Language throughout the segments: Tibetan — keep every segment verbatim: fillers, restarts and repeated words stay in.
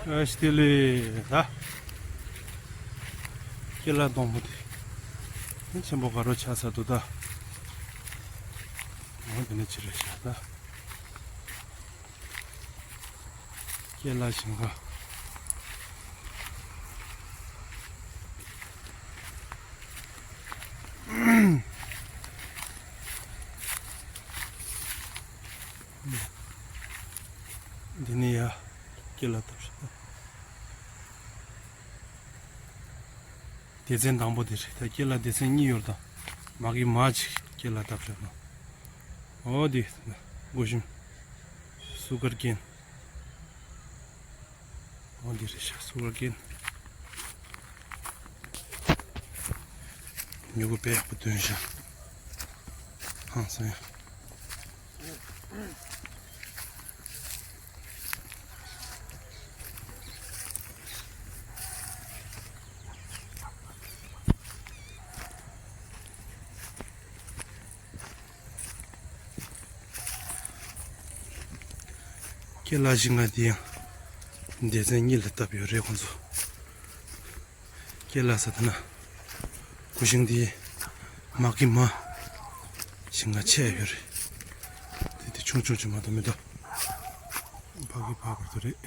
ཨ་ཤི་ལེ་ད། ཀེ་ལ་སྡོང་པོ་དེ། ཆེན་པོ་ག་རོ་ཆགས་ཚར་འདུག་ད། འོ་དེ་ནས་ཅི་རེད་ཤག་ད། ཀེ་ལ་ཞིང་ཁ། འདི་ནས་ཡར་ཀེ་ལ་བཏབ་ཤག་ད། སྡེ་ཚན་དང་པོ་དེ་རེད། ད་ཀེ་ལ་སྡེ་ཚན་གཉིས་ཡོད་དང་། མ་གི་མ་ཅིག་ཀེ་ལ་བཏབ་ཤག་ད། འོ་དེ་སྒོ་ཞིམ། སུ་གར་ཀེན། འོ་འདི་རེད་ཤག་སུ་གར་ཀེན། མྱུ་གུ་དཔེ་ཡག་པོ་ཐོན་ཤག་ཧང་སང་ཡ། ཀེ་ལ་ཞིང་ཁ་འདི་ཡང་སྡེ་ཚན་གཉིས་ལ་བཏབ་ཡོད་རེད་ཁོང་ཚོ། ཀེ་ལ་ཟེར་ན་གུ་ཤིང་འདི་མ་གི་མ་ཞིང་ཁ་ཆེ་ཡོད་རེད། དེ་དེ་ཆུང་ཆུང་ཅིག་མ་གཏོགས་མི་འདུག་ཕ་གི་ཕ་བར་དུ་རེད།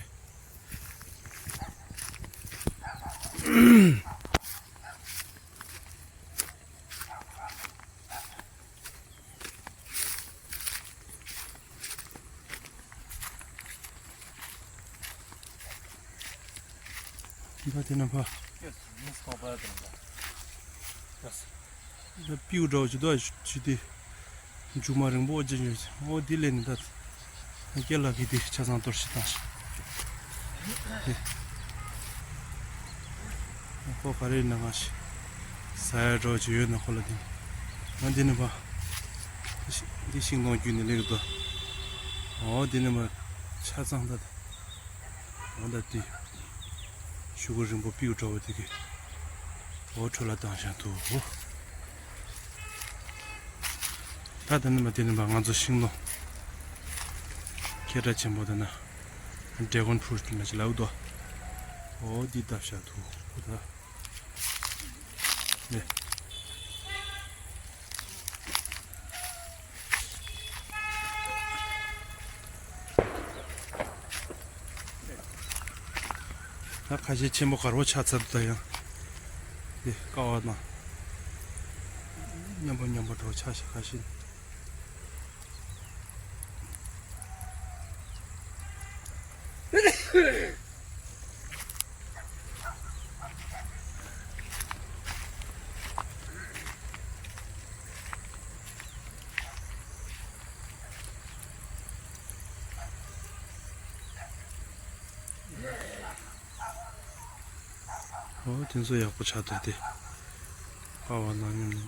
འདི་དེ་ན་ཕ། འདི་པིའུ་འདྲ་བོ་ཅིག་འདུག་ཨ་ཞུ་དེ། མཇུག་མ་རིང་པོ་ཅན་ཡོད་ཅིག་འོ་འདི་ལས་ནི་ད། ཀེ་ལ་གི་དེ་ཆ་ཚང་གཏོར་ཞིག་བཏང་ཞིག་དེ། ཁོ་ག་རེ་ན་ང་ཞིག་ཟ་ཡ་འདྲ་བོ་ཅིག་ཡོད་ན་ཁོ་ལ་དེ། ང་འདི་ནི་ཕ། འདི་ཤིང་སྡོང་བརྒྱུད་ནས་སླེབས་འདུག་འོ་འདི་ནི་མ། ཆ་ཚང་ད། འོ་ད་དེ། ཤུ་གུ་རིང་པོ་པིའུ་འདྲ་བོ་དེ་གི། འོ་ཁྲོད་ལ་བཏང་བཞག་འདུག་ད་དེ་ནི་མ་དེ་ནི་མ་ང་ཚོ་ཤིང་ལོ། ཁྱེད་འདྲ་ཆེན་པོ་དེ་ན། ཌེ་གོན་ཕུ་རུ་ཊི་ན་ཅི་ལའུ་དོ། འོ་འདི་བཏབ་བཞག་འདུག་ཁོ་ད། ནས། ད་ཁ་ཤས་ཆེན་པོ་དཀར་པོ་ཆགས་ཚར་འདུག་ད་ཡང་། འདི་ཀ་བ་དང་། མཉམ་པོ་མཉམ་པོ་འགྲོ་ཆགས་ཤག་ཁ་ཤས། ཨོ་དེ་ཚོ་ཡག་པོ་ཆགས་འདུག་སྟེ། ཕ་བ་ནང་མཉམ་ནས་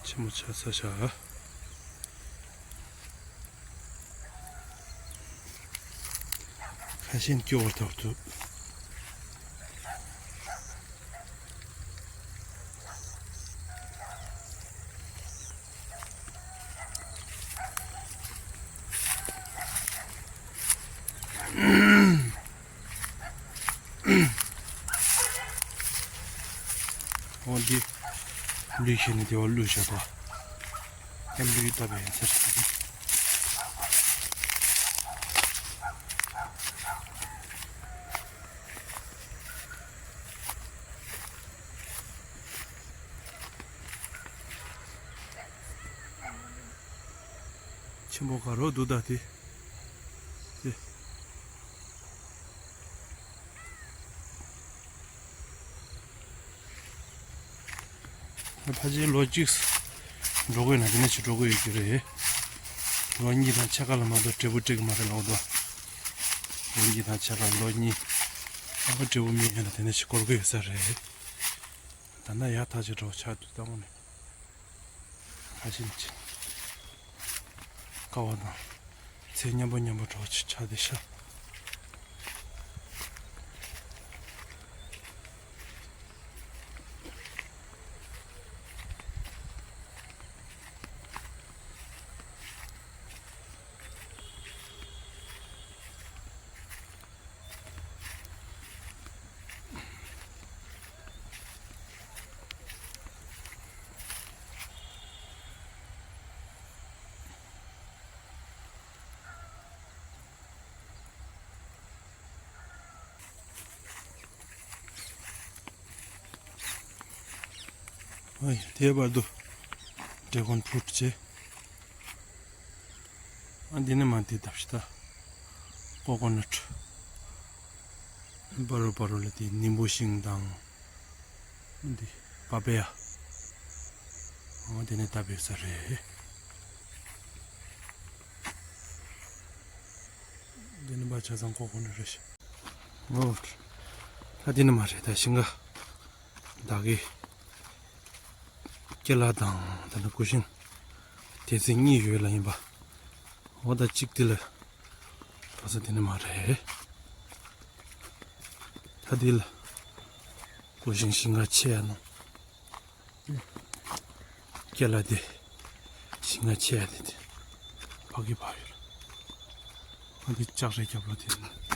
ཆེན་མོ་ཆགས་ཚར་ཤག་ཁ་ཤས་སྐྱོ་བོ་ཐོག་ཏུ། འོ་འདི་ལུས་ཤེས་ནས་དེ་བ་ལུས་བཞག་པ། ཨ་ལུས་ལྟ་བའི་ཡིན་ཟེར། ཆེན་པོ་ག་རོ་འདུག་ད་དེ། དེ། ཕལ་ཆེར་ལོ་གཅིག་འགྲོ་དགོས་ན་དེ་ནས་ཅིག་འགྲོ་དགོས་ཡོད་ཀྱི་རེད། ལོ་གཉིས་དང་ཕྱེད་ཀ་ལ་མ་གཏོགས་འབྲས་བུ་སྤྲད་ཀྱི་མ་རེད་ལབ་འདུག་ལོ་གཉིས་དང་ཕྱེད་ཀ་ལོ་གཉིས། ཨ་ཁུ་འབྲས་བུ་སྨིན་ཡོད་ན་དེ་ནས་ཅིག་འགོར་གི་ཡོད་ས་རེད། ད་ནི་ཡག་ཐག་ཆོད་འགྲོ་ཆགས་འདུག་ད་དངོས་གནས། ཁ་ཤས་ཅིག་ཀ་བ་དང་ཚལ་མཉམ་པོ་མཉམ་པོ་འགྲོ་ཆགས་བསྡད་ཤག་དེའི་བར་དུ་ཌེ་གོན་ཕུ་རུཊ་བྱས། ཨ་འདི་ནས་མར་འདི་བཏབ་ཤི་ད། ཀོ་ཀོ་ནཊ། བར་རུ་བར་རུ་ལ་དེ་ནིམ་བུ་ཤིང་དང་། འདི་པ་པེ་ཡ། ཨ་དེ་ནས་བཏབ་ཡོད་ས་རེད། འདི་ནས་མར་ཆ་ཚང་ཀོ་ཀོ་ནཊ་རེད་ཤག་ཨོ། ད་འདི་ནས་མར་རེད་ད་ཤིང་ཁ། བདག་གི་ཀེ་ལ་དང་ད་ནི་གུ་ཤིང་སྡེ་ཚན་གཉིས་ཡོད་ལ་ཡིན་པ། འོ་ད་གཅིག་འདི་ལ་ལོ་ས་འདི་ནས་མར་རེད། ད་འདི་ལ་གུ་ཤིང་ཤིང་ཁ་ཆེ་ཡ་ནོ། ཀེ་ལ་དེ་ཤིང་ཁ་ཆེ་ཡ་དེ་དེ་ཕ་གི་ཕ་ཡོད། ཨ་འདི་ལྕགས་རི་རྒྱབ་ལོ་དེ་ནས་ཡོད།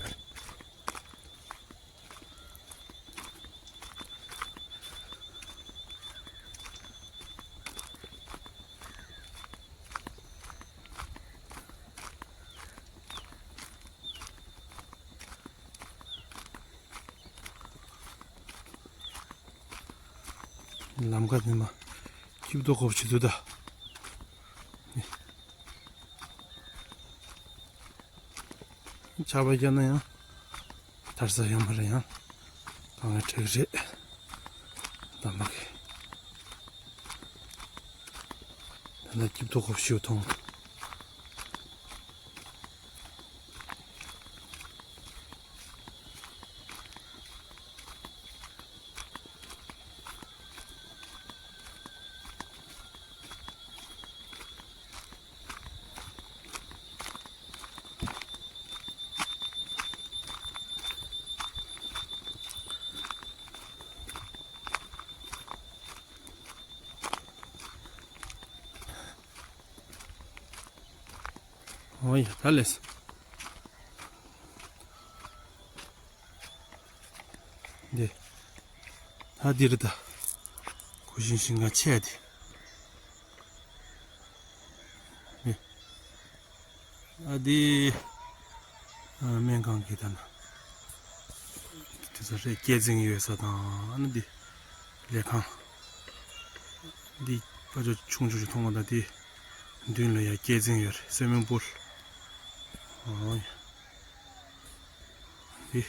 ལམ་ཁ་དེ་མ་སྐྱིབ་ཏོ་ཁོབ་ཆེ་དུ་ད། ཆར་པ་བརྒྱབ་ན་ཡང་ཐར་ས་ཡོད་མ་རེད། ཡང་གང་ལ་འཕྲད་རེད། ད་མ་གི། ད་ན་སྐྱིབ་ཏོ་ཁོབ་ཤིའུ་ཐོང་། ཨོ་ཡ་ད་ལེས། འདི། ད་འདིར་ད། གུ་ཤིང་ཤིང་ཁ་ཆེ་འདི། འདི། ཨ་འདི། ཨ་སྨན་ཁང་གི་ད་ན། དེ་ཚོ་རེད་སྐྱེད་རྫིང་ཡོད་ས་དང་ཨ་ནི་འདི། ལས་ཁང་། འདི་ཕ་ཆོ་ཆུང་ཆུང་ཞིག་མཐོང་བ་དང་འདི། མདུན་ལ་ཡ་སྐྱེད་རྫིང་ཡོད་རེད་སུའི་མིང་པུལ། ཨོ་ཡ། འདི།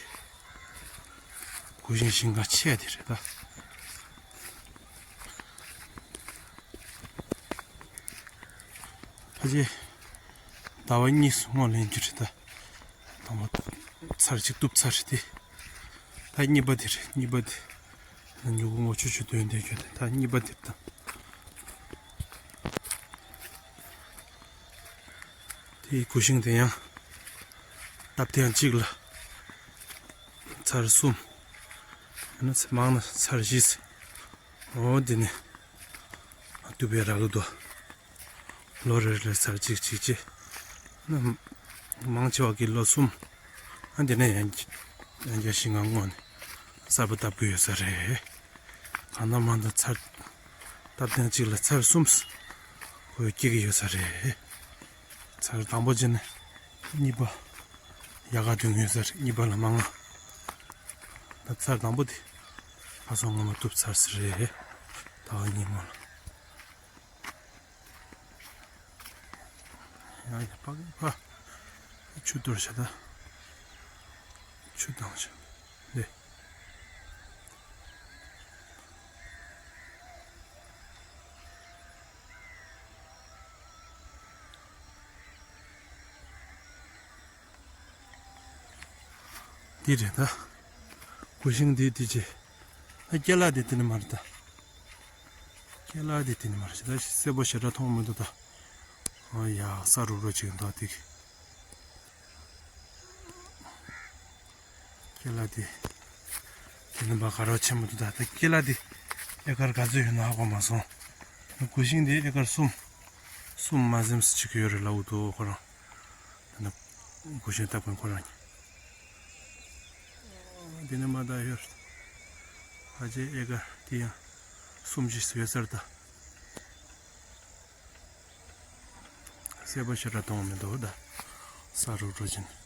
གུ་ཤིང་ཤིང་ཁ་ཆེ་དེ་རེད་ད། ཕ་ཆེ། ཟླ་བ་གཉིས་སྔོན་ལེན་རྒྱུ་རེད་ད། དང་པོ་ཚར་གཅིག་གཏུབ་ཚར་རེད་དེ། ད་གཉིས་པ་དེ་རེད་གཉིས་པ་དེ། ད་མྱུ་གུ་ངོ་ཆུ་ཆུ་འདོན་བསྡད་རྒྱུ་དེ་ད་གཉིས་པ་དེ་ད། དེའི་གུ་ཤིང་དེ་ཡང་སྟབས་ཐེངས་གཅིག་ལ་ཚར་གསུམ། ཨ་ནི་མང་ན་ཚར་བཞི། འོ་དེ་ནི་གཏུབ་པའི་ར་ལུ་དོ། ལོ་རེ་རེ་ཚར་གཅིག་གཅིག་བྱས། ཨ་ནི་མང་ཆེ་བ་གི་ལོ་གསུམ། ཨ་དེ་ནས་ཡང་ཡང་བསྐྱར་ཤིང་ཁ་བརྔོས་ནས་གསར་པ་བཏབ་དགོས་ཡོད་ས་རེད། གང་ལྟར་མང་ལྟར་ཚར་སྟབས་ཐེངས་གཅིག་ལ་ཚར་གསུམ་ཁོས་སྐྱེ་གི་ཡོད་ས་རེད། ཚར་དང་པོ་བྱས་ནས་གཉིས་པ་ཡག་ག་བསྡུ་ཡོད་ས་རེད། གཉིས་པ་ལ་མང་ང་། ད་ཚར་དང་པོ་དེ་ཕ་སོང་ངོ་མ་གཏུབ་ཚར་ས་རེད། ཟླ་བ་གཉིས་སྔོན་ལ། ཡང་ཡང་ཕ་གི་ཕ། ཆུ་གཏོར་བྱ་ད། ཆུ་བཏང་བྱ། འདི། འདི་རེད་ད། གུ་ཤིང་འདི་འདི་བྱས། ཨ་ཀེ་ལ་འདི་དེ་ནི་མ་རེད་ད། ཀེ་ལ་འདི་དེ་ནི་མ་རེད་ད་གསལ་པོ་ཞེ་དྲག་མཐོང་མི་འདུག་ད། ཨོ་ཡ་ས་རུབ་རུབ་ཅིག་འདུག་འདི། ཀེ་ལ་འདི། དེ་ནི་མ་ག་རོ་ཆེན་མོ་འདུག་ད་ད་ཀེ་ལ་འདི། ཨེ་ཀར་ག་ཚོད་ཡོད་ན་ཧ་གོ་མ་སོང་། གུ་ཤིང་འདི་ཨེ་ཀར་གསུམ། གསུམ་མ་ཟིན་ས་ཅིག་ཡོད་རེད་ལབ་འདུག་ཁོ་རང་། ད་ནི་གུ་ཤིང་བཏབ་མཁན་ཁོ་རང་ཡིན། འདི་ནི་མ་ད་ཡོད། ཕ་ཆེ་ཨེ་ཀ་འདི་ཡང་གསུམ་ཅིག་ཡོད་ས་རེད་ད། གསལ་པོ་ཞེ་དྲག་མཐོང་མི་འདུག་ད། ས་རུབ་རུབ་ཅིག་ནས།